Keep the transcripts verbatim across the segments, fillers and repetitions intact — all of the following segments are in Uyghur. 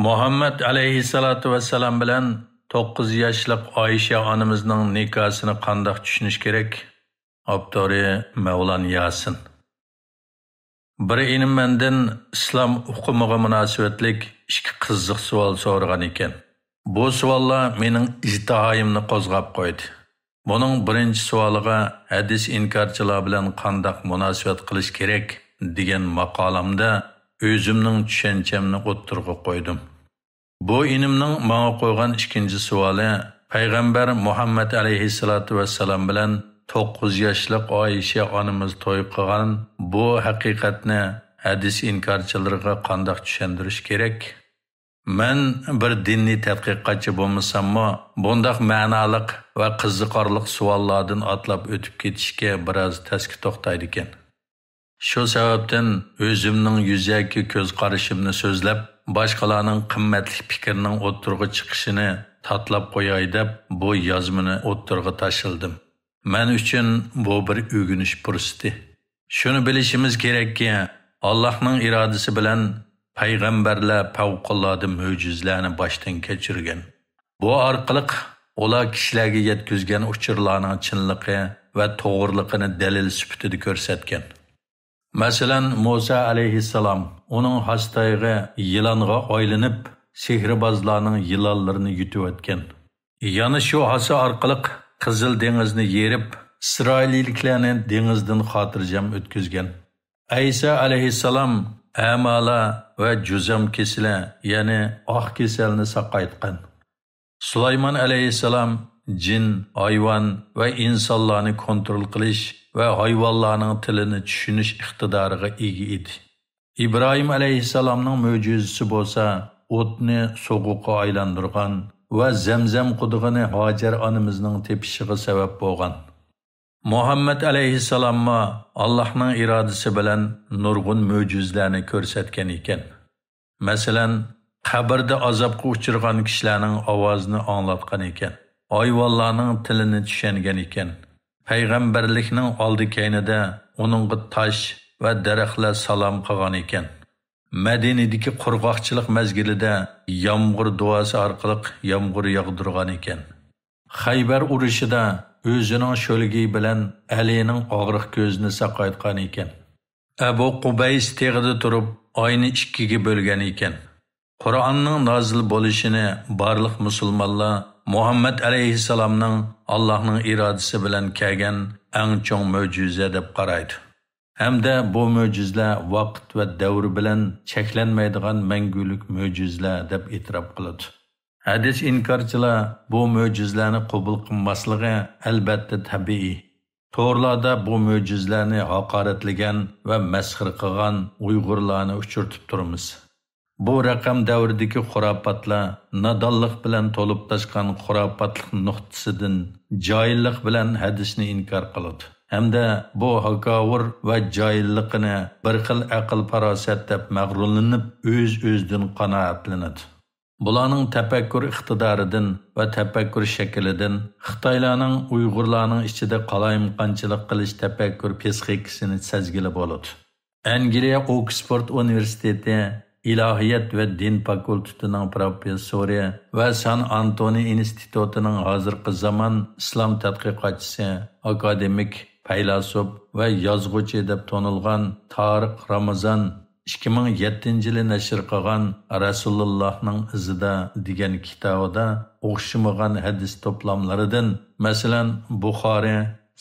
مۇھەممەد ئەلەيھىسسالاتۇ ۋەسسالام بىلەن توققۇز ياشلىق ئائىشە ئانىمىزنىڭ نىكاسىنى قانداق چۈشىنىش كېرەك؟ ئاپتورى مەۋلان ياسىن. بىر ئىنىم مەندىن ئىسلام ئۇقۇمىغا مۇناسىۋەتلىك ئىككى قىزىق سوئال سورىغان ئىكەن. بۇ سوئاللار مېنىڭ ئىجتىھايىمنى قوزغاپ قويدى. بۇنىڭ بىرىنچى سوئالىغا «ھەدىس ئىنكارچىلار بىلەن قانداق مۇناسىۋەت قىلىش كېرەك؟» دېگەن ماقالەمدە ئۆزۈمنىڭ چۈشەنچەمنى ئوتتۇرىغا قويدۇم. بۇ ئىنىمنىڭ ماڭا قويغان ئىككىنچى سوئالى، پەيغەمبەر مۇھەممەد ئەلەيھىسسالاتۇ ۋەسسالام بىلەن توققۇز ياشلىق ئائىشە ئانىمىز توي قىلغان بۇ ھەقىقەتنى ھەدىس ئىنكارچىلىرىغا قانداق چۈشەندۈرۈش كېرەك؟ مەن بىر دىنىي تەتقىقاتچى بولمىساممۇ، بۇنداق مەنالىق ۋە قىزىقارلىق سوئاللاردىن ئاتلاپ ئۆتۈپ كېتىشكە بىراز تەسكە توختايدىكەن. شۇ سەۋەبتىن ئۆزۈمنىڭ يۈزەكى كۆز قارىشىمنى سۆزلەپ، باشقىلارنىڭ قىممەتلىك پىكرىنىڭ ئوتتۇرىغا چىقىشىنى تاتلاپ قوياي دەپ، بۇ يازمىنى ئوتتۇرىغا تاشلىدىم. مەن ئۈچۈن بۇ بىر ئۆگىنىش پۇرسىتى. شۇنى بىلىشىمىز كېرەككى، ئاللاھنىڭ ئىرادىسى بىلەن پەيغەمبەرلەر پەۋقۇلئاددە مۆجىزىلەرنى باشتىن كەچۈرگەن. بۇ ئارقىلىق ئۇلار كىشىلەرگە يەتكۈزگەن ئۇچۇرلارنىڭ چىنلىقى ۋە توغرىلىقىنى دەلىل سۈپىتىدە كۆرسەتكەن. مەسىلەن، مۇسا ئەلەيھىسسالام ئۇنىڭ ھاسا تايىقى يىلانغا ئايلىنىپ، سېھرىبازلارنىڭ يىلانلىرىنى يۇتۇۋەتكەن. يەنە شۇ ھاسا ئارقىلىق قىزىل دېڭىزنى يېرىپ، ئىسرائىلىيلىكلەرنى دېڭىزدىن خاتىرجەم ئۆتكۈزگەن. ئەيسا ئەلەيھىسسالام ئەمالار ۋە جۇزام كېسىلى، يەنى ئاق كېسەلنى ساقايتقان. سۇلايمان ئەلەيھىسسالام جىن، ھايۋان ۋە ئىنسانلارنى كونترول قىلىش ۋە ھايۋانلارنىڭ تىلىنى چۈشىنىش ئىقتىدارىغا ئىگە ئىدى. ئىبراھىم ئەلەيھىسسالامنىڭ مۆجىزىسى بولسا ئوتنى سوغۇققا ئايلاندۇرغان ۋە زەمزەم قۇدۇقىنى ھاجەر ئانىمىزنىڭ تېپىشىغا سەۋەب بولغان. مۇھەممەد ئەلەيھىسسالاممۇ ئاللاھنىڭ ئىرادىسى بىلەن نۇرغۇن مۆجىزىلەرنى كۆرسەتكەن ئىكەن. مەسىلەن، قەبرىدە ئازابقا ئۇچرىغان كىشىلەرنىڭ ئاۋازىنى ئاڭلاتقان ئىكەن، ھايۋانلارنىڭ تىلىنى چۈشەنگەن ئىكەن. پەيغەمبەرلىكنىڭ ئالدى كەينىدە ئۇنىڭغا تاش ۋە دەرەخلەر سالام قىلغان ئىكەن. مەدىنىدىكى قۇرغاقچىلىق مەزگىلىدە يامغۇر دۇئاسى ئارقىلىق يامغۇر ياغدۇرغان ئىكەن. خەيبەر ئۇرۇشىدا ئۆزىنىڭ شۆلگىيى بىلەن ئەلىنىڭ ئاغرىق كۆزىنى ساقايتقان ئىكەن. ئەبۇ قۇبەيس تېغىدا تۇرۇپ ئاينى ئىككىگە بۆلگەن ئىكەن. قۇرئاننىڭ نازىل بولۇشىنى بارلىق مۇسۇلمانلار مۇھەممەد ئەلەيھىسسالامنىڭ ئاللاھنىڭ ئىرادىسى بىلەن كەلگەن ئەڭ چوڭ مۆجىزە دەپ قارايدۇ. ھەمدە بۇ مۆجىزىلەر ۋاقىت ۋە دەۋر بىلەن چەكلەنمەيدىغان مەڭگۈلۈك مۆجىزىلەر دەپ ئېتىراپ قىلىدۇ. ھەدىس ئىنكارچىلار بۇ مۆجىزىلەرنى قوبۇل قىلماسلىقى ئەلبەتتە تەبىئىي. تورلاردا بۇ مۆجىزىلەرنى ھاقارەتلىگەن ۋە مەسخىرە قىلغان ئۇيغۇرلارنى ئۇچرىتىپ تۇرىمىز. بۇ رەقەم دەۋرىدىكى خۇراپاتلار نادانلىق بىلەن تولۇپ تاشقان خۇراپاتلىق نۇقتىسىدىن جاھىللىق بىلەن ھەدىسنى ئىنكار قىلىدۇ ھەمدە بۇ ھاكاۋۇر ۋە جاھىللىقىنى بىر خىل ئەقىل-پاراسەت دەپ مەغرۇرلىنىپ، ئۆز-ئۆزىدىن قانائەتلىنىدۇ. بۇلارنىڭ تەپەككۇر ئىقتىدارىدىن ۋە تەپەككۇر شەكلىدىن خىتايلارنىڭ ئۇيغۇرلارنىڭ ئىچىدە قالايمىقانچىلىق قىلىش تەپەككۇر پسىخىكىسىنى سەزگىلى بولىدۇ. ئەنگلىيە ئوكسفورد ئۇنىۋېرسىتېتى ئىلاھىيەت ۋە دىن فاكۇلتېتىنىڭ پروفېسسورى ۋە سان ئانتونى ئىنستىتۇتىنىڭ ھازىرقى زامان ئىسلام تەتقىقاتچىسى، ئاكادېمىك، پەيلاسوپ ۋە يازغۇچى دەپ تونۇلغان تارىق رامىزان ئىككى مىڭ يەتتىنچى يىلى نەشر قىلغان رەسۇلۇللاھنىڭ ئىزىدا دېگەن كىتابىدا ئوخشىمىغان ھەدىس توپلاملىرىدىن، مەسىلەن، بۇخارى،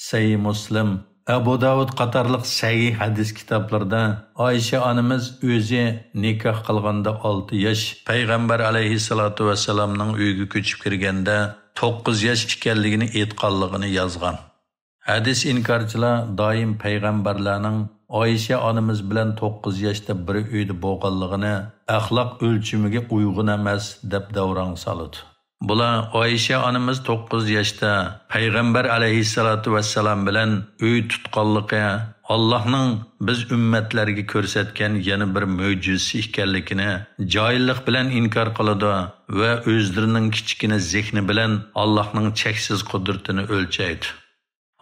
سەھىھ مۇسلىم، ئەبۇ داۋۇد قاتارلىق سەھىھ ھەدىس كىتابلىرىدا ئائىشە ئانىمىز ئۆزى نىكاھ قىلغاندا ئالتە ياش، پەيغەمبەر ئەلەيھىسسالاتۇ ۋەسسالامنىڭ ئۆيىگە كۆچۈپ كىرگەندە توققۇز ياش ئىكەنلىكىنى ئېيتقانلىقىنى يازغان. ھەدىس ئىنكارچىلار دائىم پەيغەمبەرلەرنىڭ ئائىشە ئانىمىز بىلەن توققۇز ياشتا بىر ئۆيدە بولغانلىقىنى ئەخلاق ئۆلچىمىگە ئۇيغۇن ئەمەس، دەپ دەۋراڭ سالىدۇ. بۇلار ئائىشە ئانىمىز توققۇز ياشتا پەيغەمبەر ئەلەيھىسسالاتۇ ۋەسسالام بىلەن ئۆي تۇتقانلىقى، ئاللاھنىڭ بىز ئۈممەتلەرگە كۆرسەتكەن يەنە بىر مۆجىزىسى ئىكەنلىكىنى جاھىللىق بىلەن ئىنكار قىلىدۇ ۋە ئۆزلىرىنىڭ كىچىككىنە زېھنى بىلەن ئاللاھنىڭ چەكسىز قۇدرىتىنى ئۆلچەيدۇ.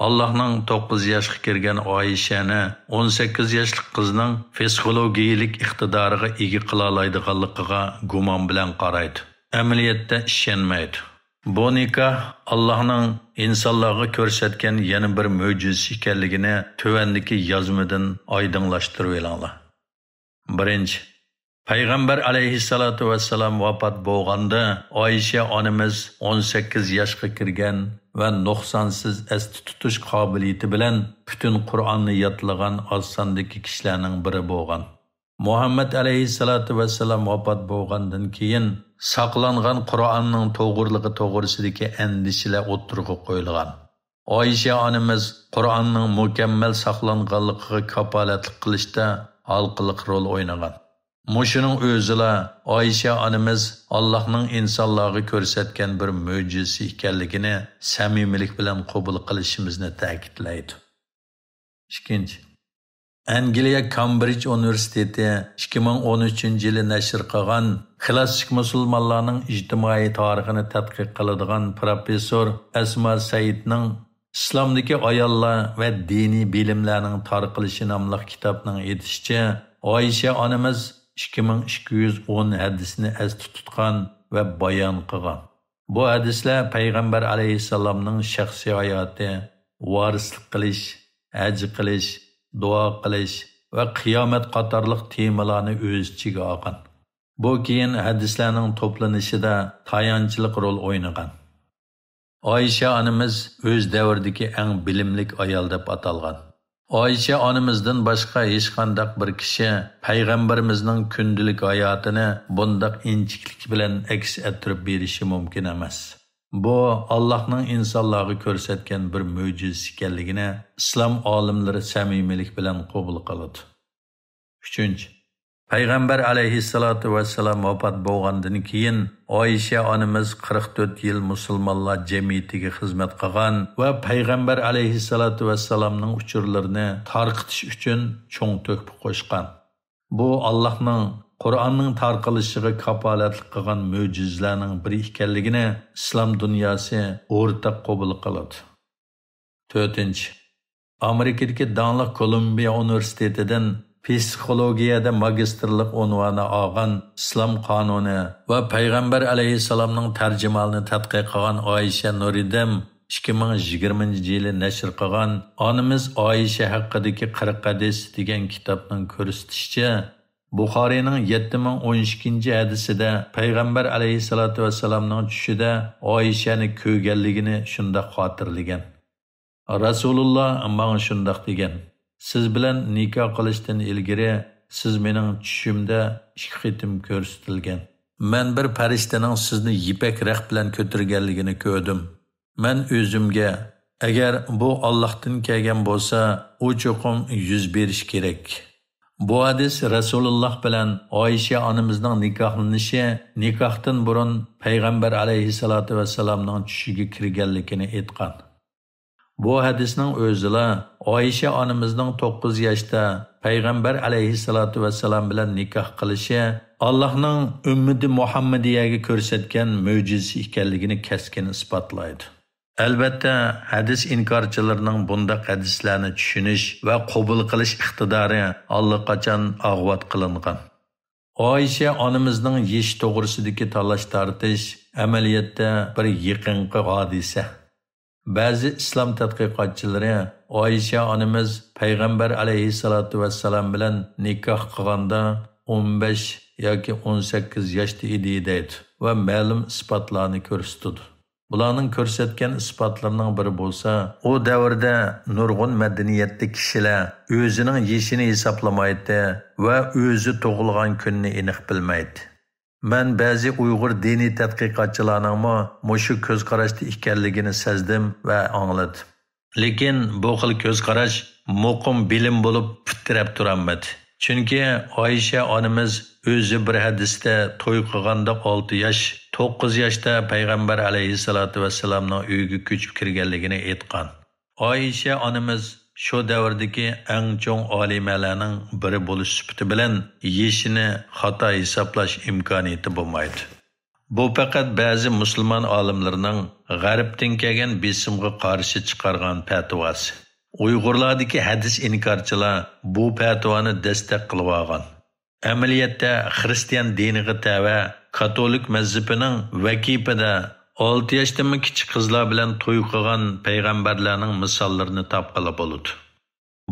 ئاللاھنىڭ توققۇز ياشقا كىرگەن ئائىشەنى ئون سەككىز ياشلىق قىزنىڭ پسىخولوگىيىلىك ئىقتىدارىغا ئىگە قىلالايدىغانلىقىغا گۇمان بىلەن قارايدۇ. ئەمەلىيەتتە ئىشەنمەيدۇ. بۇ نىكاھ ئاللاھنىڭ ئىنسانلارغا كۆرسەتكەن يەنە بىر مۆجىزىسى ئىكەنلىكىنى تۆۋەندىكى يازمىدىن ئايدىڭلاشتۇرۇۋېلىڭلار. بىرىنچى، پەيغەمبەر ئەلەيھىسسالاتۇ ۋەسسالام ۋاپات بولغاندا، ئائىشە ئانىمىز ئون سەككىز ياشقا كىرگەن ۋە نۇقسانسىز ئەستە تۇتۇش قابىلىيىتى بىلەن پۈتۈن قۇرئاننى يادلىغان ئاز ساندىكى كىشىلەرنىڭ بىرى بولغان. مۇھەممەد ئەلەيھىسسالاتۇ ۋەسسالام ۋاپات بولغاندىن كېيىن، ساقلانغان قۇرئاننىڭ توغرىلىقى توغرىسىدىكى ئەندىشىلەر ئوتتۇرىغا قويۇلغان. ئائىشە ئانىمىز قۇرئاننىڭ مۇكەممەل ساقلانغانلىقىغا كاپالەتلىك قىلىشتا ھالقىلىق رول ئوينىغان. مۇشۇنىڭ ئۆزىلا ئائىشە ئانىمىز ئاللاھنىڭ ئىنسانلارغا كۆرسەتكەن بىر مۆجىزىسى ئىكەنلىكىنى سەمىمىيلىك بىلەن قوبۇل قىلىشىمىزنى تەكىتلەيدۇ. ئىككىنچى، ئەنگلىيە كامبرىج ئۇنىۋېرسىتېتى ئىككى مىڭ ئون ئۈچىنچى يىلى نەشر قىلغان كلاسسىك مۇسۇلمانلارنىڭ ئىجتىمائىي تارىخىنى تەتقىق قىلىدىغان پروفېسسور ئەسما سەئىدنىڭ ئىسلامدىكى ئاياللار ۋە دىنىي بىلىملەرنىڭ تارقىلىشى ناملىق كىتابنىڭ ئېيتىشىچە، ئائىشە ئانىمىز ئىككى مىڭ ئىككى يۈز ئون ھەدىسنى ئەستە تۇتقان ۋە بايان قىلغان. بۇ ھەدىسلەر پەيغەمبەر ئەلەيھىسسالامنىڭ شەخسىي ھاياتى، ۋارىسلىق قىلىش، ھەج قىلىش، دۇئا قىلىش ۋە قىيامەت قاتارلىق تېمىلارنى ئۆز ئىچىگە ئالغان. بۇ كېيىن ھەدىسلەرنىڭ توپلىنىشىدا تايانچلىق رول ئوينىغان. ئائىشە ئانىمىز ئۆز دەۋرىدىكى ئەڭ بىلىملىك ئايال دەپ ئاتالغان. ئائىشە ئانىمىزدىن باشقا ھېچقانداق بىر كىشى پەيغەمبىرىمىزنىڭ كۈندىلىك ھاياتىنى بۇنداق ئىنچىكىلىك بىلەن ئەكس ئەتتۈرۈپ بېرىشى مۇمكىن ئەمەس. بۇ، ئاللاھنىڭ ئىنسانلارغا كۆرسەتكەن بىر مۆجىزىسى ئىكەنلىكىنى ئىسلام ئالىملىرى سەمىمىيلىك بىلەن قوبۇل قىلىدۇ. ئۈچىنچى، پەيغەمبەر ئەلەيھىسسالاتۇ ۋەسسالام ۋاپات بولغاندىن كېيىن، ئائىشە ئانىمىز قىرىق تۆت يىل مۇسۇلمانلار جەمئىيىتىگە خىزمەت قىلغان ۋە پەيغەمبەر ئەلەيھىسسالاتۇ ۋەسسالامنىڭ ئۇچۇرلىرىنى تارقىتىش ئۈچۈن چوڭ تۆھپە قوشقان. بۇ، ئاللاھنىڭ قۇرئاننىڭ تارقىلىشىغا كاپالەتلىك قىلغان مۆجىزىلەرنىڭ بىرى ئىكەنلىكىنى ئىسلام دۇنياسى ئورتاق قوبۇل قىلىدۇ. تۆتىنچى، ئامېرىكىدىكى داڭلىق كولومبىيە ئۇنىۋېرسىتېتىدىن پسىخولوگىيەدە ماگىستىرلىق ئۇنۋانى ئالغان ئىسلام قانۇنى ۋە پەيغەمبەر ئەلەيھىسسالامنىڭ تەرجىمھالىنى تەتقىق قىلغان ئائىشە نۇرىدىم ئىككى مىڭ يىگىرمىنچى يىلى نەشر قىلغان ئانىمىز ئائىشە ھەققىدىكى قىرىق ھەدىس دېگەن كىتابنىڭ كۆرسىتىشىچە، بۇخارىينىڭ يەتتە مىڭ ئون ئىككىنچى ھەدىسىدە پەيغەمبەر ئەلەيھىسسالاتۇ ۋەسسالامنىڭ چۈشىدە ئائىشەنى كۆرگەنلىكىنى شۇنداق خاتىرىلىگەن. رەسۇلۇللا ماڭا شۇنداق دېگەن: «سىز بىلەن نىكاھ قىلىشتىن ئىلگىرى سىز مېنىڭ چۈشۈمدە ئىككى قېتىم كۆرسىتىلگەن. مەن بىر پەرىشتىنىڭ سىزنى يىپەك رەخت بىلەن كۆتۈرگەنلىكىنى كۆردۈم. مەن ئۆزۈمگە، ئەگەر بۇ ئاللاھتىن كەلگەن بولسا، ئۇ چوقۇم يۈز بېرىشى كېرەك.» بۇ ھەدىس رەسۇلۇللا بىلەن ئائىشە ئانىمىزنىڭ نىكاھلىنىشى، نىكاھتىن بۇرۇن پەيغەمبەر ئەلەيھىسسالاتۇ ۋەسسالامنىڭ چۈشىگە كىرگەنلىكىنى ئېيتقان. بۇ ھەدىسنىڭ ئۆزىلا ئائىشە ئانىمىزنىڭ توققۇز ياشتا پەيغەمبەر ئەلەيھىسسالاتۇ ۋەسسالام بىلەن نىكاھ قىلىشى ئاللاھنىڭ ئۈممىتى مۇھەممەدىيەگە كۆرسەتكەن مۆجىزىسى ئىكەنلىكىنى كەسكىن ئىسپاتلايدۇ. ئەلۋەتتە، ھەدىس ئىنكارچىلىرىنىڭ بۇنداق ھەدىسلەرنى چۈشىنىش ۋە قوبۇل قىلىش ئىقتىدارى ئاللىقاچان ئاغۋات قىلىنغان. ئائىشە ئانىمىزنىڭ يېشى توغرىسىدىكى تالاش-تارتىش ئەمەلىيەتتە بىر يېقىنقى ھادىسە. بەزى ئىسلام تەتقىقاتچىلىرى ئائىشە ئانىمىز پەيغەمبەر ئەلەيھىسسالاتۇ ۋەسسالام بىلەن نىكاھ قىلغاندا ئون بەش ياكى ئون سەككىز ياشتا ئىدى دەيدۇ ۋە مەلۇم ئىسپاتلارنى كۆرسىتىدۇ. بۇلارنىڭ كۆرسەتكەن ئىسپاتلىرىنىڭ بىرى بولسا، ئۇ دەۋردە نۇرغۇن مەدەنىيەتتە كىشىلەر ئۆزىنىڭ يېشىنى ھېسابلىمايتتى ۋە ئۆزى تۇغۇلغان كۈننى ئېنىق بىلمەيتتى. مەن بەزى ئۇيغۇر دىنىي تەتقىقاتچىلارنىڭمۇ مۇشۇ كۆز قاراشتا ئىكەنلىكىنى سەزدىم ۋە ئاڭلىدىم. لېكىن بۇ خىل كۆز قاراش مۇقىم بىلىم بولۇپ پۇت تىرەپ تۇرالمىدى. چۈنكى ئائىشە ئانىمىز ئۆزى بىر ھەدىستە توي قىلغاندا ئالتە ياش، توققۇز ياشتا پەيغەمبەر ئەلەيھىسسالاتۇ ۋەسسالامنىڭ ئۆيىگە كۆچۈپ كىرگەنلىكىنى ئېيتقان. ئائىشە ئانىمىز شۇ دەۋردىكى ئەڭ چوڭ ئالىمەلەرنىڭ بىرى بولۇش سۈپىتى بىلەن يېشىنى خاتا ھېسابلاش ئىمكانىيىتى بولمايدۇ. بۇ پەقەت بەزى مۇسۇلمان ئالىملىرىنىڭ غەربتىن كەلگەن بېسىمغا قارشى چىقارغان پەتىۋاسى. ئۇيغۇرلاردىكى ھەدىس ئىنكارچىلار بۇ پەتىۋانى دەستەك قىلىۋالغان. ئەمەلىيەتتە خىرىستىيان دىنىغا تەۋە كاتولىك مەزھىپىنىڭ ۋەكىپىدە ئالتە ياشتىنمۇ كىچىك قىزلار بىلەن توي قىلغان پەيغەمبەرلەرنىڭ مىساللىرىنى تاپقىلى بولىدۇ.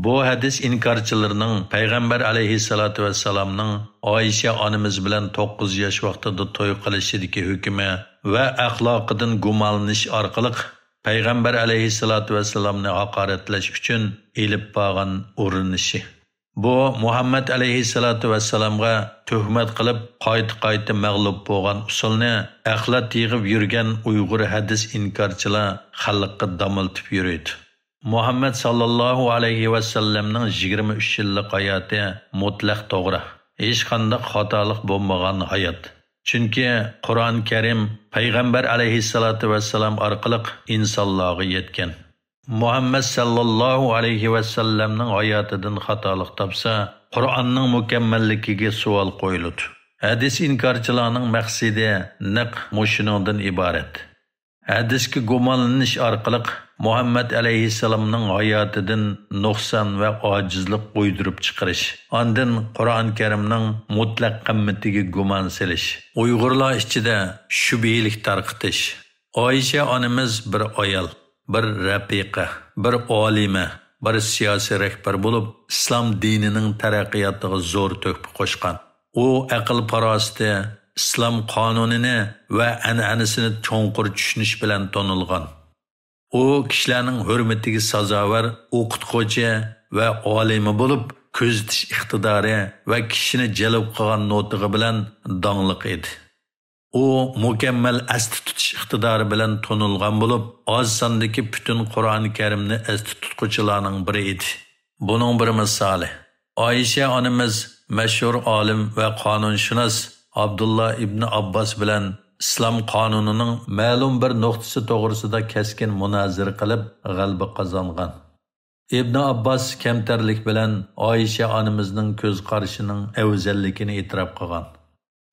بۇ ھەدىس ئىنكارچىلىرىنىڭ پەيغەمبەر ئەلەيھىسسالاتۇ ۋەسسالامنىڭ ئائىشە ئانىمىز بىلەن توققۇز ياش ۋاقتىدا توي قىلىشىدىكى ھۆكمى ۋە ئەخلاقىدىن گۇمانلىنىش ئارقىلىق پەيغەمبەر ئەلەيھىسسالاتۇ ۋەسسالامنى ھاقارەتلەش ئۈچۈن ئېلىپ بارغان ئۇرۇنۇشى. بۇ مۇھەممەد ئەلەيھىسسالاتۇ ۋەسسالامغا تۆھمەت قىلىپ، قايتا-قايتا مەغلۇپ بولغان ئۇسۇلنى ئەخلەت يىغىپ يۈرگەن ئۇيغۇر ھەدىس ئىنكارچىلار خەلققە داملىتىپ يۈرىدۇ. مۇھەممەد ساللاللاھۇ ئەلەيھى ۋەسەللەمنىڭ يىگىرمە ئۈچ يىللىق ھاياتى مۇتلەق توغرا، ھېچقانداق خاتالىق بولمىغان ھايات. چۈنكى قۇرئان كەرىم پەيغەمبەر ئەلەيھىسسالاتۇ ۋەسسالام ئارقىلىق ئىنسانلارغا يەتكەن. مۇھەممەد ساللاللاھۇ ئەلەيھى ۋەسەللەمنىڭ ھاياتىدىن خاتالىق تاپسا، قۇرئاننىڭ مۇكەممەللىكىگە سوئال قويۇلىدۇ. ھەدىس ئىنكارچىلارنىڭ مەقسىتى نەق مۇشۇنىڭدىن ئىبارەت. ھەدىسكە گۇمانلىنىش ئارقىلىق مۇھەممەد ئەلەيھىسسالامنىڭ ھاياتىدىن نۇقسان ۋە ئاجىزلىق ئويدۇرۇپ چىقىرىش، ئاندىن قۇرئان كەرىمنىڭ مۇتلەق قىممىتىگە گۇمان سېلىش. ئۇيغۇرلار ئىچىدە شۈبھىلىك تارقىتىش. ئائىشە ئانىمىز بىر ئايال، بىر رەپىقە، بىر ئالىمە، بىر سىياسىي رەھبەر بولۇپ، ئىسلام دىنىنىڭ تەرەققىياتىغا زور تۆھپە قوشقان. ئۇ ئەقىل-پاراسىتى، ئىسلام قانۇنىنى ۋە ئەنئەنىسىنى چوڭقۇر چۈشىنىش بىلەن تونۇلغان. ئۇ كىشىلەرنىڭ ھۆرمىتىگە سازاۋەر ئوقۇتقۇچى ۋە ئالىمى بولۇپ، كۆزىتىش ئىقتىدارى ۋە كىشىنى جەلپ قىلغان نۇتۇقى بىلەن داڭلىق ئىدى. ئۇ مۇكەممەل ئەستە تۇتۇش ئىقتىدارى بىلەن تونۇلغان بولۇپ، ئاز ساندىكى پۈتۈن قۇرئان كەرىمنى ئەستە تۇتقۇچىلارنىڭ بىرى ئىدى. بۇنىڭ بىر مىسالى، ئائىشە ئانىمىز مەشھۇر ئالىم ۋە قانۇنشۇناس ئابدۇللا ئىبنى ئابباس بىلەن ئىسلام قانۇنىنىڭ مەلۇم بىر نۇقتىسى توغرىسىدا كەسكىن مۇنازىرە قىلىپ، غەلىبە قازانغان. ئىبنى ئابباس كەمتەرلىك بىلەن ئائىشە ئانىمىزنىڭ كۆز قارىشىنىڭ ئەۋزەللىكىنى ئېتىراپ قىلغان.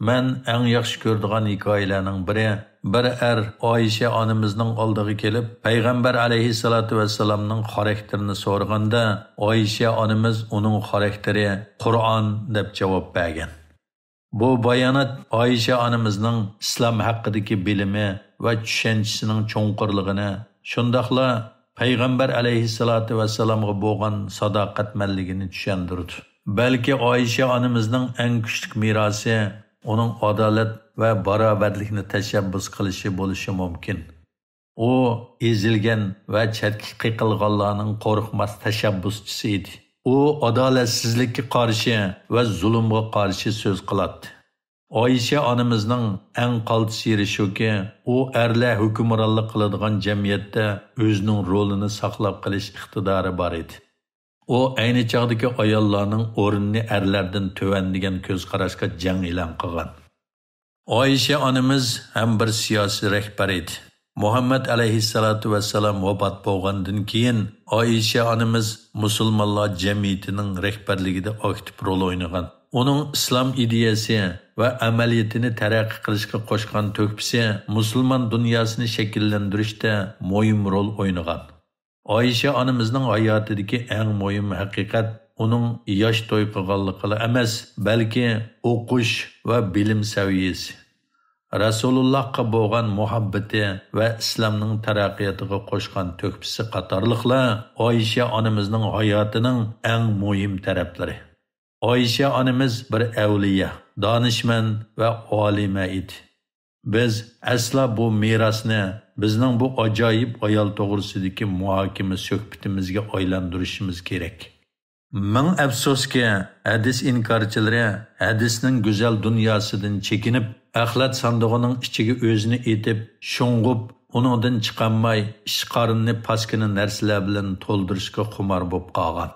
مەن ئەڭ ياخشى كۆرىدىغان ھېكايىلەرنىڭ بىرى، بىر ئەر ئائىشە ئانىمىزنىڭ ئالدىغا كېلىپ، پەيغەمبەر ئەلەيھىسسالاتۇ ۋەسسالامنىڭ خاراكتېرىنى سورىغاندا، ئائىشە ئانىمىز ئۇنىڭ خاراكتېرى قۇرئان دەپ جاۋاب بەرگەن. بۇ بايانات ئائىشە ئانىمىزنىڭ ئىسلام ھەققىدىكى بىلىمى ۋە چۈشەنچىسىنىڭ چوڭقۇرلۇقىنى، شۇنداقلا پەيغەمبەر ئەلەيھىسسالاتۇ ۋەسسالامغا بولغان ساداقەتمەنلىكىنى چۈشەندۈرىدۇ. بەلكى ئائىشە ئانىمىزنىڭ ئەڭ كۈچلۈك مىراسى ئۇنىڭ ئادالەت ۋە باراۋەرلىكنى تەشەببۇس قىلىشى بولۇشى مۇمكىن. ئۇ ئېزىلگەن ۋە چەتكە قېقىلغانلارنىڭ قورقماس تەشەببۇسچىسى ئىدى. ئۇ ئادالەتسىزلىككە قارشى ۋە زۇلۇمغا قارشى سۆز قىلاتتى. ئائىشە ئانىمىزنىڭ ئەڭ قالتىس يېرى شۇكى، ئۇ ئەرلەر ھۆكۈمرانلىق قىلىدىغان جەمئىيەتتە ئۆزىنىڭ رولىنى ساقلاپ قېلىش ئىقتىدارى بار ئىدى. ئۇ ئەينى چاغدىكى ئاياللارنىڭ ئورنىنى ئەرلەردىن تۆۋەن دېگەن كۆز قاراشقا جەڭ ئېلان قىلغان. ئائىشە ئانىمىز ھەم بىر سىياسىي رەھبەر ئىدى. مۇھەممەد ئەلەيھىسسالاتۇ ۋەسسالام ۋاپات بولغاندىن كېيىن، ئائىشە ئانىمىز مۇسۇلمانلار جەمئىيىتىنىڭ رەھبەرلىكىدە ئاكتىپ رول ئوينىغان. ئۇنىڭ ئىسلام ئىدىيەسى ۋە ئەمەلىيىتىنى تەرەققىي قىلىشقا قوشقان تۆھپىسى مۇسۇلمان دۇنياسىنى شەكىللەندۈرۈشتە مۇھىم رول ئوينىغان. ئائىشە ئانىمىزنىڭ ھاياتىدىكى ئەڭ مۇھىم ھەقىقەت ئۇنىڭ ياش توي قىلغانلىقىلا ئەمەس، بەلكى ئوقۇش ۋە بىلىم سەۋىيەسى، رەسۇلۇللاھقا بولغان مۇھەببىتى ۋە ئىسلامنىڭ تەرەققىياتىغا قوشقان تۆھپىسى قاتارلىقلار ئائىشە ئانىمىزنىڭ ھاياتىنىڭ ئەڭ مۇھىم تەرەپلىرى. ئائىشە ئانىمىز بىر ئەۋلىيا، دانىشمەن ۋە ئالىمە ئىدى. بىز ئەسلا بۇ مىراسنى، بىزنىڭ بۇ ئاجايىپ ئايال توغرىسىدىكى مۇھاكىمە سۆھبىتىمىزگە ئايلاندۇرۇشىمىز كېرەك. مىڭ ئەپسۇسكى، ھەدىس ئىنكارچىلىرى ھەدىسنىڭ گۈزەل دۇنياسىدىن چېكىنىپ، ئەخلەت ساندۇقىنىڭ ئىچىگە ئۆزىنى ئېتىپ، شۇڭغۇپ، ئۇنىڭدىن چىقالماي، ئىچ قارنىنى پاسكىنا نەرسىلەر بىلەن تولدۇرۇشقا خۇمار بولۇپ قالغان.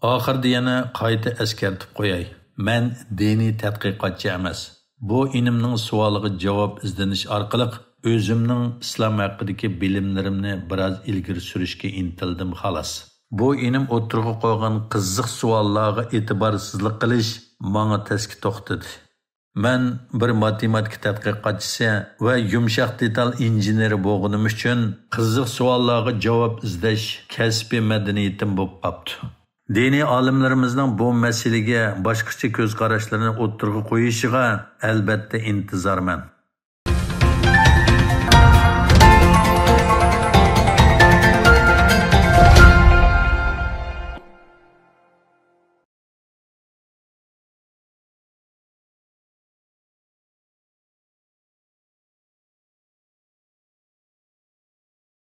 ئاخىرىدا يەنە قايتا ئەسكەرتىپ قوياي، مەن دىنىي تەتقىقاتچى ئەمەس. بۇ ئىنىمنىڭ سوئالىغا جاۋاب ئىزدىنىش ئارقىلىق ئۆزۈمنىڭ ئىسلام ھەققىدىكى بىلىملىرىمنى بىراز ئىلگىرى سۈرۈشكە ئىنتىلدىم، خالاس. بۇ ئىنىم ئوتتۇرىغا قويغان قىزىق سوئاللارغا ئېتىبارسىزلىق قىلىش ماڭا تەسكە توختىدى. مەن بىر ماتېماتىكا تەتقىقاتچىسى ۋە يۇمشاق دېتال ئىنژېنېرى بولغىنىم ئۈچۈن، قىزىق سوئاللارغا جاۋاب ئىزدەش كەسپىي مەدەنىيىتىم بولۇپ قاپتۇ. دىنىي ئالىملىرىمىزنىڭ بۇ مەسىلىگە باشقىچە كۆز قاراشلىرىنى ئوتتۇرىغا قويۇشىغا، ئەلبەتتە، ئىنتىزارمەن.